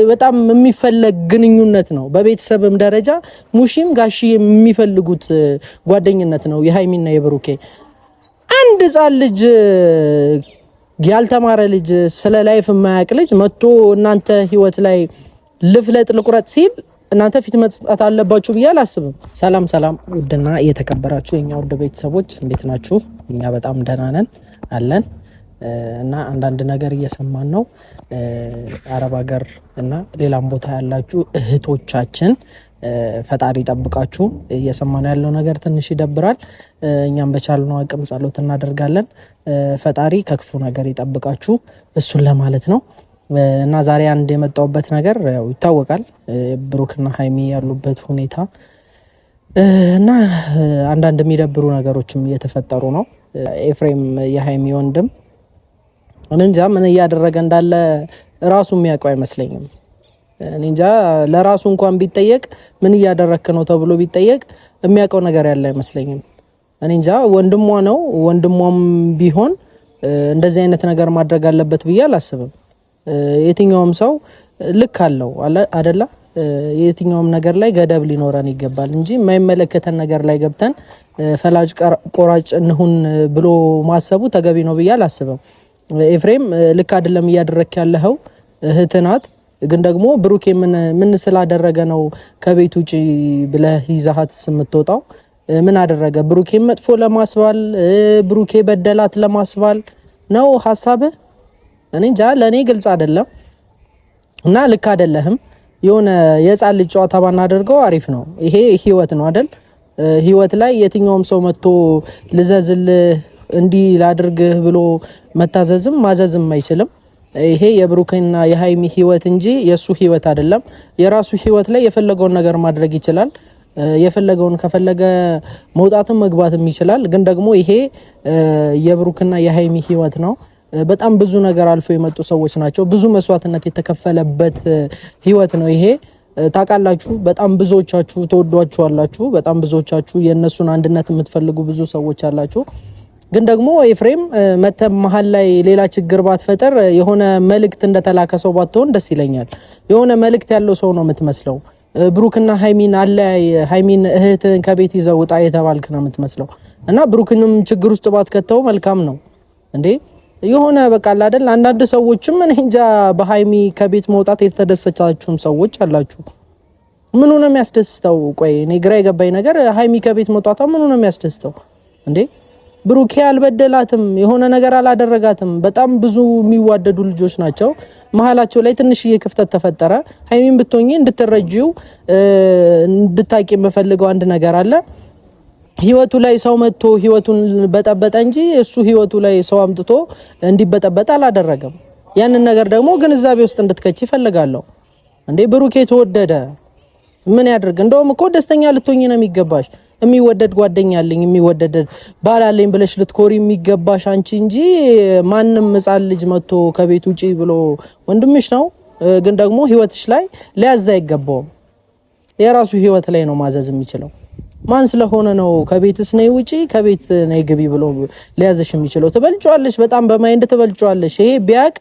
በጣም የሚፈለግ ግንኙነት ነው። በቤተሰብም ደረጃ ሙሺም ጋሺ የሚፈልጉት ጓደኝነት ነው የሀይሚና የብሩኬ። አንድ ህፃን ልጅ፣ ያልተማረ ልጅ፣ ስለ life የማያውቅ ልጅ መጥቶ እናንተ ህይወት ላይ ልፍለጥ ልቁረጥ ሲል እናንተ ፊት መስጠት አለባችሁ ብዬ አላስብም። ሰላም ሰላም፣ ውድና እየተከበራችሁ የኛ ውድ ቤተሰቦች እንዴት ናችሁ? እኛ በጣም ደህና ነን አለን እና አንዳንድ ነገር እየሰማን ነው። አረብ ሀገር እና ሌላም ቦታ ያላችሁ እህቶቻችን ፈጣሪ ጠብቃችሁ። እየሰማን ያለው ነገር ትንሽ ይደብራል። እኛም በቻልነው አቅም ጸሎት እናደርጋለን። ፈጣሪ ከክፉ ነገር ይጠብቃችሁ፣ እሱን ለማለት ነው። እና ዛሬ አንድ የመጣውበት ነገር ያው ይታወቃል፣ ብሩክና ሀይሚ ያሉበት ሁኔታ እና አንዳንድ የሚደብሩ ነገሮችም እየተፈጠሩ ነው። ኤፍሬም የሀይሚ ወንድም እኔ እንጃ ምን እያደረገ እንዳለ ራሱ የሚያውቀው አይመስለኝም። እኔ እንጃ፣ ለራሱ እንኳን ቢጠየቅ፣ ምን እያደረክ ነው ተብሎ ቢጠየቅ የሚያውቀው ነገር ያለ አይመስለኝም። እኔ እንጃ፣ ወንድሟ ነው። ወንድሟም ቢሆን እንደዚህ አይነት ነገር ማድረግ አለበት ብዬ አላስብም። የትኛውም ሰው ልክ አለው አደላ? የትኛውም ነገር ላይ ገደብ ሊኖረን ይገባል እንጂ የማይመለከተን ነገር ላይ ገብተን ፈላጭ ቆራጭ እንሁን ብሎ ማሰቡ ተገቢ ነው ብዬ አላስብም። ኤፍሬም፣ ልክ አይደለም እያደረክ ያለኸው። እህት ናት። ግን ደግሞ ብሩኬ ምን ስላደረገ ነው ከቤት ውጪ ብለህ ይዛሃት የምትወጣው? ምን አደረገ? ብሩኬ መጥፎ ለማስባል፣ ብሩኬ በደላት ለማስባል ነው ሀሳብህ? እኔ እንጃ፣ ለእኔ ግልጽ አይደለም እና ልክ አይደለህም። የሆነ የህፃን ልጅ ጨዋታ ባናደርገው አሪፍ ነው። ይሄ ህይወት ነው አይደል? ህይወት ላይ የትኛውም ሰው መጥቶ ልዘዝልህ፣ እንዲህ ላድርግህ ብሎ መታዘዝም ማዘዝም አይችልም። ይሄ የብሩክና የሀይሚ ህይወት እንጂ የእሱ ህይወት አይደለም። የራሱ ህይወት ላይ የፈለገውን ነገር ማድረግ ይችላል። የፈለገውን ከፈለገ መውጣትም መግባትም ይችላል። ግን ደግሞ ይሄ የብሩክና የሀይሚ ህይወት ነው። በጣም ብዙ ነገር አልፎ የመጡ ሰዎች ናቸው። ብዙ መስዋዕትነት የተከፈለበት ህይወት ነው ይሄ። ታውቃላችሁ፣ በጣም ብዙዎቻችሁ ተወዷችኋላችሁ። በጣም ብዙዎቻችሁ የእነሱን አንድነት የምትፈልጉ ብዙ ሰዎች አላችሁ። ግን ደግሞ ኤፍሬም፣ መተህ መሀል ላይ ሌላ ችግር ባትፈጠር፣ የሆነ መልእክት እንደተላከ ሰው ባትሆን ደስ ይለኛል። የሆነ መልእክት ያለው ሰው ነው የምትመስለው። ብሩክና ሀይሚን አለያይ፣ ሀይሚን እህትን ከቤት ይዘው ውጣ የተባልክ ነው የምትመስለው። እና ብሩክንም ችግር ውስጥ ባትከተው መልካም ነው እንዴ። የሆነ በቃ አይደል፣ አንዳንድ ሰዎችም እኔ እንጃ በሀይሚ ከቤት መውጣት የተደሰቻችሁም ሰዎች አላችሁ። ምኑ ነው የሚያስደስተው? ቆይ እኔ ግራ የገባኝ ነገር ሀይሚ ከቤት መውጣቷ ምኑ ነው የሚያስደስተው እንዴ? ብሩኬ አልበደላትም፣ የሆነ ነገር አላደረጋትም። በጣም ብዙ የሚዋደዱ ልጆች ናቸው። መሀላቸው ላይ ትንሽዬ ክፍተት ተፈጠረ። ሀይሚን ብትሆኚ እንድትረጂው እንድታቂ የምፈልገው አንድ ነገር አለ። ህይወቱ ላይ ሰው መጥቶ ህይወቱን በጠበጠ እንጂ እሱ ህይወቱ ላይ ሰው አምጥቶ እንዲበጠበጥ አላደረገም። ያንን ነገር ደግሞ ግንዛቤ ውስጥ እንድትከች ይፈልጋለሁ። እንዴ፣ ብሩኬ ተወደደ፣ ምን ያድርግ? እንደውም እኮ ደስተኛ ልትሆኚ ነው የሚገባሽ። የሚወደድ ጓደኛ አለኝ፣ የሚወደድ ባል አለኝ ብለሽ ልትኮሪ የሚገባሽ አንቺ እንጂ ማንም ሕፃን ልጅ መጥቶ ከቤት ውጪ ብሎ፣ ወንድምሽ ነው፣ ግን ደግሞ ህይወትሽ ላይ ሊያዝ አይገባውም። የራሱ ህይወት ላይ ነው ማዘዝ የሚችለው። ማን ስለሆነ ነው ከቤትስ ነይ ውጪ፣ ከቤት ነይ ግቢ ብሎ ሊያዝሽ የሚችለው? ትበልጫለሽ፣ በጣም በ mind ትበልጫለሽ። ይሄ ቢያቅ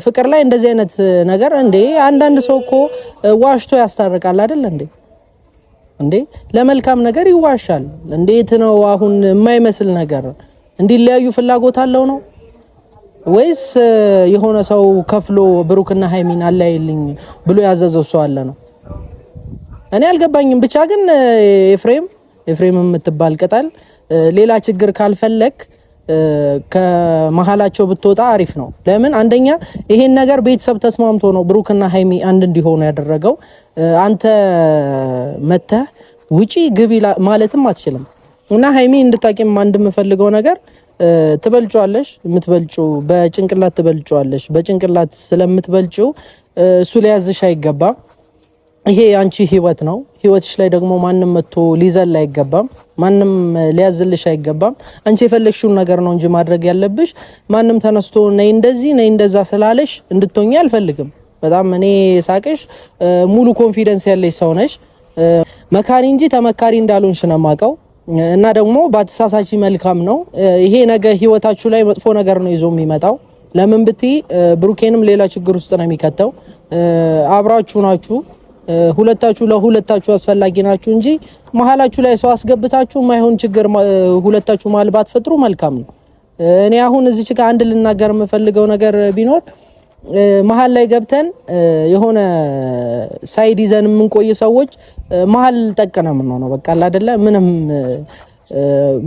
ፍቅር ላይ እንደዚህ አይነት ነገር እንዴ! አንዳንድ ሰው እኮ ዋሽቶ ያስታርቃል አይደል እንዴ? እንዴ፣ ለመልካም ነገር ይዋሻል። እንዴት ነው አሁን የማይመስል ነገር እንዲለያዩ ፍላጎት አለው ነው ወይስ የሆነ ሰው ከፍሎ ብሩክና ሃይሚን አለያይልኝ ብሎ ያዘዘው ሰው አለ ነው? እኔ አልገባኝም። ብቻ ግን ኤፍሬም፣ ኤፍሬም የምትባል ቅጠል፣ ሌላ ችግር ካልፈለክ ከመሀላቸው ብትወጣ አሪፍ ነው። ለምን፣ አንደኛ ይሄን ነገር ቤተሰብ ተስማምቶ ነው ብሩክና ሃይሚ አንድ እንዲሆኑ ያደረገው። አንተ መተህ ውጪ ግቢ ማለትም አትችልም። እና ሃይሚ፣ እንድታቂም አንድ የምፈልገው ነገር ትበልጫለሽ፣ የምትበልጪው በጭንቅላት ትበልጫለሽ። በጭንቅላት ስለምትበልጪው እሱ ሊያዝሽ አይገባም። ይሄ የአንቺ ህይወት ነው። ህይወትሽ ላይ ደግሞ ማንም መጥቶ ሊዘል አይገባም። ማንም ሊያዝልሽ አይገባም። አንቺ የፈለግሽውን ነገር ነው እንጂ ማድረግ ያለብሽ። ማንም ተነስቶ ነይ እንደዚህ፣ ነይ እንደዛ ስላለሽ እንድትሆኚ አልፈልግም። በጣም እኔ ሳቅሽ ሙሉ confidence ያለሽ ሰው ነሽ። መካሪ እንጂ ተመካሪ እንዳልሆንሽ ነው የማውቀው። እና ደግሞ ባትሳሳቺ መልካም ነው። ይሄ ነገ ህይወታችሁ ላይ መጥፎ ነገር ነው ይዞ የሚመጣው። ለምን ብትይ ብሩኬንም ሌላ ችግር ውስጥ ነው የሚከተው። አብራችሁ ናችሁ። ሁለታችሁ ለሁለታችሁ አስፈላጊ ናችሁ እንጂ መሀላችሁ ላይ ሰው አስገብታችሁ ማይሆን ችግር ሁለታችሁ መሀል ባትፈጥሩ መልካም ነው። እኔ አሁን እዚች ጋር አንድ ልናገር የምፈልገው ነገር ቢኖር መሀል ላይ ገብተን የሆነ side ይዘን የምንቆይ ሰዎች መሀል ጠቅ ነው የምንሆነው። በቃ አይደለ ምንም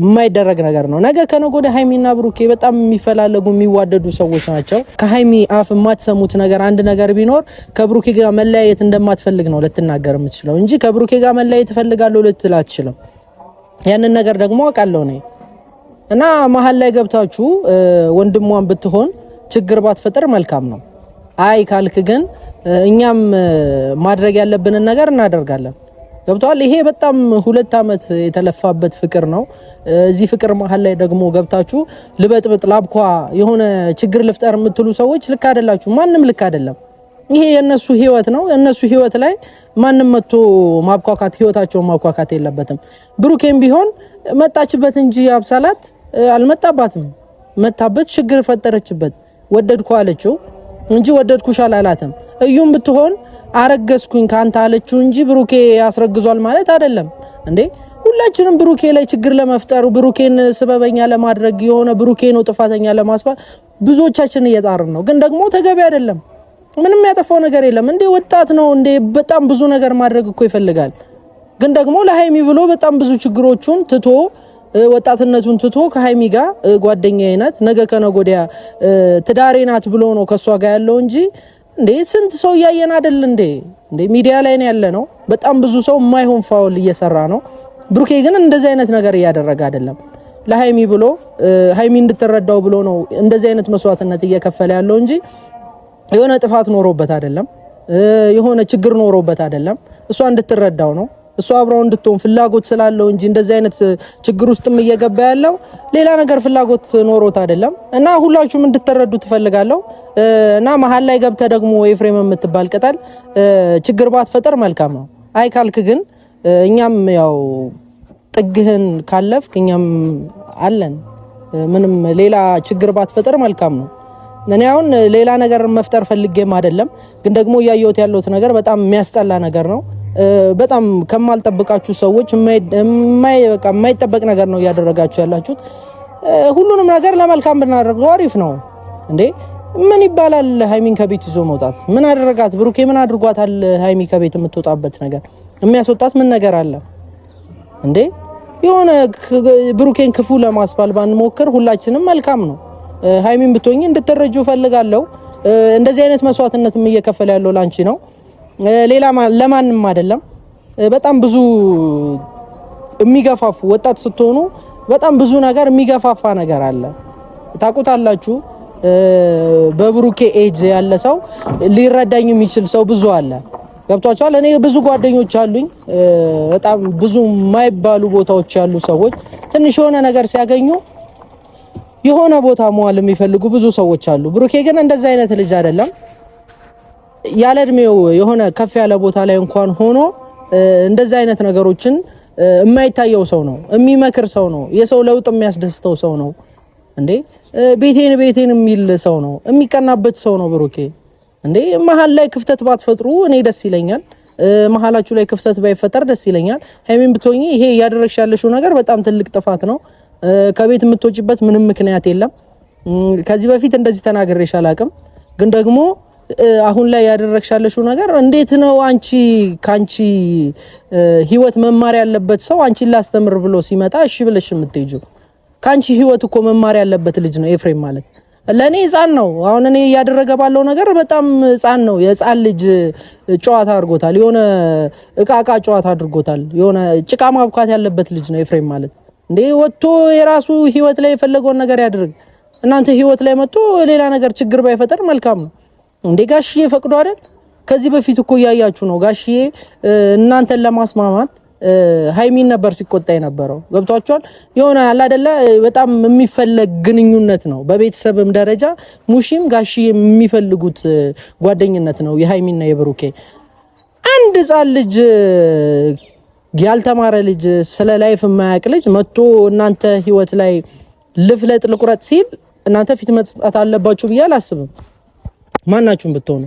የማይደረግ ነገር ነው። ነገ ከነገ ወዲያ ሀይሚና ብሩኬ በጣም የሚፈላለጉ የሚዋደዱ ሰዎች ናቸው። ከሀይሚ አፍ የማትሰሙት ነገር አንድ ነገር ቢኖር ከብሩኬ ጋር መለያየት እንደማትፈልግ ነው ልትናገር የምትችለው እንጂ ከብሩኬ ጋር መለያየት እፈልጋለሁ ልትል አትችልም። ያንን ነገር ደግሞ አውቃለሁ እኔ እና መሀል ላይ ገብታችሁ ወንድሟን ብትሆን ችግር ባትፈጥር መልካም ነው። አይ ካልክ ግን እኛም ማድረግ ያለብንን ነገር እናደርጋለን። ገብቷል። ይሄ በጣም 2 አመት የተለፋበት ፍቅር ነው። እዚህ ፍቅር መሀል ላይ ደግሞ ገብታችሁ ልበጥብጥ፣ ላብኳ፣ የሆነ ችግር ልፍጠር የምትሉ ሰዎች ልክ አይደላችሁ። ማንም ልክ አይደለም። ይሄ የእነሱ ህይወት ነው። የእነሱ ህይወት ላይ ማንም መጥቶ ማብኳካት ህይወታቸውን ማብኳካት የለበትም። ብሩኬም ቢሆን መጣችበት እንጂ አብሳላት አልመጣባትም። መታበት፣ ችግር ፈጠረችበት። ወደድኩ አለችው እንጂ ወደድኩሽ አላላትም። እዩም ብትሆን አረገዝኩኝ ካንተ አለችው እንጂ ብሩኬ ያስረግዟል ማለት አይደለም እንዴ። ሁላችንም ብሩኬ ላይ ችግር ለመፍጠር ብሩኬን ስበበኛ ለማድረግ የሆነ ብሩኬ ነው ጥፋተኛ ለማስባል ብዙዎቻችን እየጣርን ነው፣ ግን ደግሞ ተገቢ አይደለም። ምንም ያጠፋው ነገር የለም እንዴ። ወጣት ነው እንዴ። በጣም ብዙ ነገር ማድረግ እኮ ይፈልጋል፣ ግን ደግሞ ለሀይሚ ብሎ በጣም ብዙ ችግሮቹን ትቶ ወጣትነቱን ትቶ ከሀይሚ ጋር ጓደኛዬ ናት ነገ ከነገ ወዲያ ትዳሬ ናት ብሎ ነው ከእሷ ጋር ያለው እንጂ እንዴ ስንት ሰው እያየን አይደል እንዴ? እንዴ ሚዲያ ላይ ነው ያለ ነው። በጣም ብዙ ሰው የማይሆን foul እየሰራ ነው። ብሩኬ ግን እንደዚህ አይነት ነገር እያደረገ አይደለም። ለሀይሚ ብሎ ሀይሚ እንድትረዳው ብሎ ነው እንደዚህ አይነት መስዋዕትነት እየከፈለ ያለው እንጂ የሆነ ጥፋት ኖሮበት አይደለም። የሆነ ችግር ኖሮበት አይደለም። እሷ እንድትረዳው ነው እሷ አብረው እንድትሆን ፍላጎት ስላለው እንጂ እንደዚህ አይነት ችግር ውስጥም እየገባ ያለው ሌላ ነገር ፍላጎት ኖሮት አይደለም። እና ሁላችሁም እንድትረዱ ትፈልጋለሁ። እና መሀል ላይ ገብተ ደግሞ ኤፍሬም የምትባል ቅጠል ችግር ባትፈጠር መልካም ነው። አይ ካልክ ግን እኛም ያው ጥግህን ካለፍክ እኛም አለን። ምንም ሌላ ችግር ባትፈጠር መልካም ነው። እኔ አሁን ሌላ ነገር መፍጠር ፈልጌም አይደለም፣ ግን ደግሞ እያየሁት ያለሁት ነገር በጣም የሚያስጠላ ነገር ነው። በጣም ከማልጠብቃችሁ ሰዎች የማይጠበቅ ነገር ነው እያደረጋችሁ ያላችሁት። ሁሉንም ነገር ለመልካም ብናደርገው አሪፍ ነው እንዴ። ምን ይባላል? ሀይሚን ከቤት ይዞ መውጣት ምን አደረጋት? ብሩኬ ምን አድርጓታል? ሀይሚ ከቤት የምትወጣበት ነገር የሚያስወጣት ምን ነገር አለ እንዴ? የሆነ ብሩኬን ክፉ ለማስባል ባንሞክር ሁላችንም መልካም ነው። ሀይሚን ብትሆኝ እንድትረጁ እፈልጋለሁ። እንደዚህ አይነት መስዋዕትነትም እየከፈለ ያለው ላንቺ ነው። ሌላ ለማንም አይደለም። በጣም ብዙ የሚገፋፉ ወጣት ስትሆኑ በጣም ብዙ ነገር የሚገፋፋ ነገር አለ። ታውቁታላችሁ። በብሩኬ ኤጅ ያለ ሰው ሊረዳኝ የሚችል ሰው ብዙ አለ። ገብቷቸዋል። እኔ ብዙ ጓደኞች አሉኝ። በጣም ብዙ የማይባሉ ቦታዎች ያሉ ሰዎች ትንሽ የሆነ ነገር ሲያገኙ የሆነ ቦታ መዋል የሚፈልጉ ብዙ ሰዎች አሉ። ብሩኬ ግን እንደዛ አይነት ልጅ አይደለም። ያለ እድሜው የሆነ ከፍ ያለ ቦታ ላይ እንኳን ሆኖ እንደዚህ አይነት ነገሮችን የማይታየው ሰው ነው። የሚመክር ሰው ነው። የሰው ለውጥ የሚያስደስተው ሰው ነው። እንዴ ቤቴን ቤቴን የሚል ሰው ነው። የሚቀናበት ሰው ነው ብሩኬ። እንዴ መሀል ላይ ክፍተት ባትፈጥሩ እኔ ደስ ይለኛል። መሀላችሁ ላይ ክፍተት ባይፈጠር ደስ ይለኛል። ሀይሚን ብትሆኚ ይሄ እያደረግሽ ያለሽው ነገር በጣም ትልቅ ጥፋት ነው። ከቤት የምትወጪበት ምንም ምክንያት የለም። ከዚህ በፊት እንደዚህ ተናግሬሽ አላቅም፣ ግን ደግሞ አሁን ላይ ያደረግሻለሽው ነገር እንዴት ነው? አንቺ ካንቺ ህይወት መማር ያለበት ሰው አንቺን ላስተምር ብሎ ሲመጣ እሺ ብለሽ የምትሄጂው? ካንቺ ህይወት እኮ መማር ያለበት ልጅ ነው ኤፍሬም ማለት። ለኔ ህፃን ነው። አሁን እኔ እያደረገ ባለው ነገር በጣም ህፃን ነው። የህፃን ልጅ ጨዋታ አድርጎታል። የሆነ እቃ እቃ ጨዋታ አድርጎታል። የሆነ ጭቃ ማብካት ያለበት ልጅ ነው ኤፍሬም ማለት። እንዴ ወጥቶ የራሱ ህይወት ላይ የፈለገውን ነገር ያድርግ። እናንተ ህይወት ላይ መጥቶ ሌላ ነገር ችግር ባይፈጠር መልካም ነው። እንዴ ጋሽዬ ፈቅዶ አይደል? ከዚህ በፊት እኮ እያያችሁ ነው። ጋሽዬ እናንተን ለማስማማት ሀይሚን ነበር ሲቆጣ የነበረው። ገብቷችኋል? የሆነ ያለ አይደለ በጣም የሚፈለግ ግንኙነት ነው። በቤተሰብም ደረጃ ሙሺም ጋሽዬ የሚፈልጉት ጓደኝነት ነው የሀይሚና የብሩኬ። አንድ ህፃን ልጅ ያልተማረ ልጅ ስለ life የማያውቅ ልጅ መጥቶ እናንተ ህይወት ላይ ልፍለጥ ልቁረጥ ሲል እናንተ ፊት መስጠት አለባችሁ ብዬ አላስብም። ማናችሁም ብትሆኑ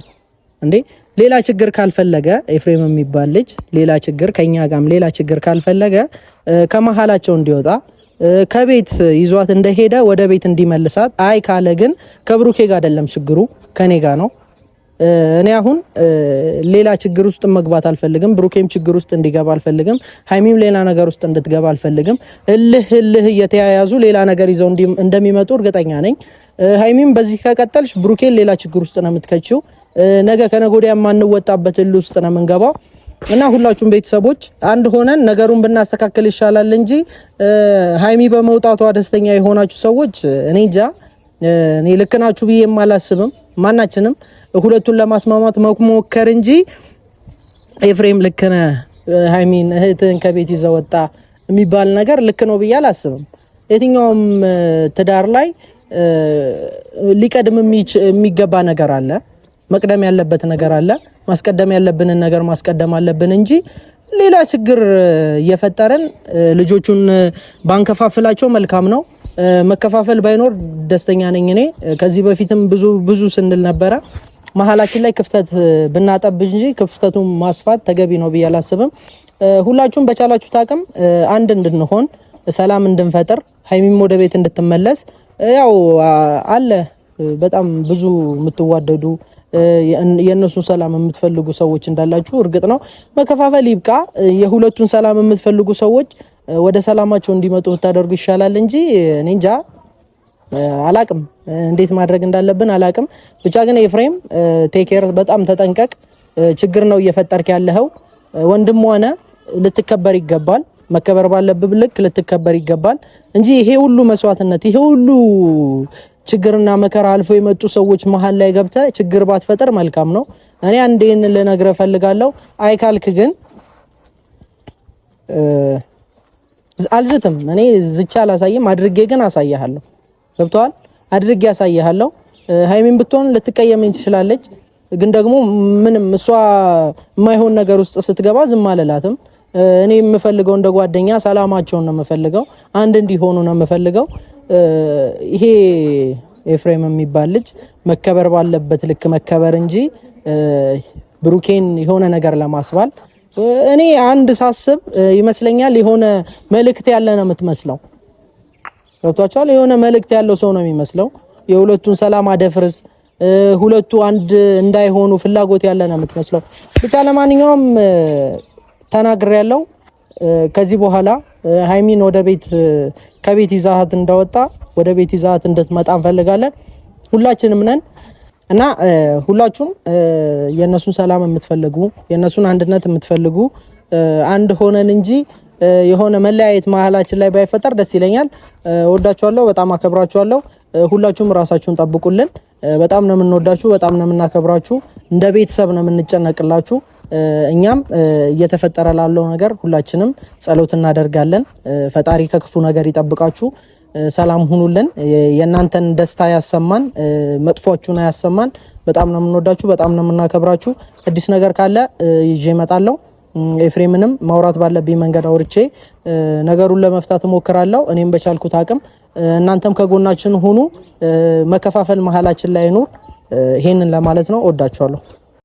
እንዴ ሌላ ችግር ካልፈለገ ኤፍሬም የሚባል ልጅ ሌላ ችግር ከኛ ጋርም ሌላ ችግር ካልፈለገ ከመሀላቸው እንዲወጣ ከቤት ይዟት እንደሄደ ወደ ቤት እንዲመልሳት። አይ ካለ ግን ከብሩኬ ጋር አይደለም ችግሩ ከኔ ጋር ነው። እኔ አሁን ሌላ ችግር ውስጥ መግባት አልፈልግም። ብሩኬም ችግር ውስጥ እንዲገባ አልፈልግም። ሀይሚም ሌላ ነገር ውስጥ እንድትገባ አልፈልግም። እልህ እልህ እየተያያዙ ሌላ ነገር ይዘው እንደሚመጡ እርግጠኛ ነኝ። ሀይሚም በዚህ ከቀጠልሽ ብሩኬን ሌላ ችግር ውስጥ ነው የምትከችው። ነገ ከነገ ወዲያ የማንወጣበት እልህ ውስጥ ነው የምንገባው እና ሁላችሁም ቤተሰቦች አንድ ሆነን ነገሩን ብናስተካክል ይሻላል እንጂ ሀይሚ በመውጣቷ ደስተኛ የሆናችሁ ሰዎች እኔ እንጃ፣ እኔ ልክ ናችሁ ብዬ አላስብም። ማናችንም ሁለቱን ለማስማማት መሞከር እንጂ ኤፍሬም ልክ ነህ፣ ሀይሚን እህትህን ከቤት ይዘህ ወጣ የሚባል ነገር ልክ ነው ብዬ አላስብም። የትኛውም ትዳር ላይ ሊቀድም የሚገባ ነገር አለ፣ መቅደም ያለበት ነገር አለ። ማስቀደም ያለብንን ነገር ማስቀደም አለብን እንጂ ሌላ ችግር እየፈጠርን ልጆቹን ባንከፋፍላቸው መልካም ነው። መከፋፈል ባይኖር ደስተኛ ነኝ እኔ። ከዚህ በፊትም ብዙ ብዙ ስንል ነበረ። መሀላችን ላይ ክፍተት ብናጠብ እንጂ ክፍተቱን ማስፋት ተገቢ ነው ብዬ አላስብም። ሁላችሁም በቻላችሁት አቅም አንድ እንድንሆን፣ ሰላም እንድንፈጥር፣ ሀይሚም ወደ ቤት እንድትመለስ ያው አለ በጣም ብዙ የምትዋደዱ የእነሱን ሰላም የምትፈልጉ ሰዎች እንዳላችሁ እርግጥ ነው። መከፋፈል ይብቃ። የሁለቱን ሰላም የምትፈልጉ ሰዎች ወደ ሰላማቸው እንዲመጡ ብታደርጉ ይሻላል እንጂ እኔ እንጃ አላቅም፣ እንዴት ማድረግ እንዳለብን አላቅም። ብቻ ግን ኤፍሬም take care፣ በጣም ተጠንቀቅ። ችግር ነው እየፈጠርክ ያለኸው። ወንድም ሆነ ልትከበር ይገባል። መከበር ባለብህ ልክ ልትከበር ይገባል እንጂ ይሄ ሁሉ መስዋዕትነት ይሄ ሁሉ ችግርና መከራ አልፎ የመጡ ሰዎች መሀል ላይ ገብተህ ችግር ባትፈጠር መልካም ነው። እኔ አንዴን ልነግርህ እፈልጋለሁ። አይ ካልክ ግን አልዝትም። እኔ ዝቻ አላሳይም፣ አድርጌ ግን አሳያለሁ። ገብቶሃል? አድርጌ አሳያለሁ። ሀይሚን ብትሆን ልትቀየመኝ ትችላለች፣ ግን ደግሞ ምንም እሷ የማይሆን ነገር ውስጥ ስትገባ ዝም አልላትም። እኔ የምፈልገው እንደ ጓደኛ ሰላማቸውን ነው የምፈልገው፣ አንድ እንዲሆኑ ነው የምፈልገው። ይሄ ኤፍሬም የሚባል ልጅ መከበር ባለበት ልክ መከበር እንጂ ብሩኬን የሆነ ነገር ለማስባል እኔ አንድ ሳስብ ይመስለኛል የሆነ መልእክት ያለ ነው የምትመስለው። ገብቷቸዋል። የሆነ መልእክት ያለው ሰው ነው የሚመስለው። የሁለቱን ሰላም አደፍርስ፣ ሁለቱ አንድ እንዳይሆኑ ፍላጎት ያለ ነው የምትመስለው። ብቻ ለማንኛውም ተናግሬ ያለው ከዚህ በኋላ ሀይሚን ወደ ቤት ከቤት ይዛሃት እንዳወጣ ወደ ቤት ይዛሃት እንድትመጣ እንፈልጋለን። ሁላችንም ነን እና ሁላችሁም የእነሱን ሰላም የምትፈልጉ የእነሱን አንድነት የምትፈልጉ አንድ ሆነን እንጂ የሆነ መለያየት መሀላችን ላይ ባይፈጠር ደስ ይለኛል። ወዳችኋለሁ፣ በጣም አከብራችኋለሁ። ሁላችሁም ራሳችሁን ጠብቁልን። በጣም ነው የምንወዳችሁ፣ በጣም ነው የምናከብራችሁ። እንደ ቤተሰብ ነው የምንጨነቅላችሁ። እኛም እየተፈጠረ ላለው ነገር ሁላችንም ጸሎት እናደርጋለን። ፈጣሪ ከክፉ ነገር ይጠብቃችሁ። ሰላም ሁኑልን። የእናንተን ደስታ ያሰማን፣ መጥፎአችሁን አያሰማን። በጣም ነው የምንወዳችሁ፣ በጣም ነው የምናከብራችሁ። አዲስ ነገር ካለ ይዤ እመጣለሁ። ኤፍሬምንም ማውራት ባለብኝ መንገድ አውርቼ ነገሩን ለመፍታት እሞክራለሁ። እኔም በቻልኩት አቅም እናንተም ከጎናችን ሁኑ። መከፋፈል መሀላችን ላይ ኑር። ይሄንን ለማለት ነው። እወዳችኋለሁ።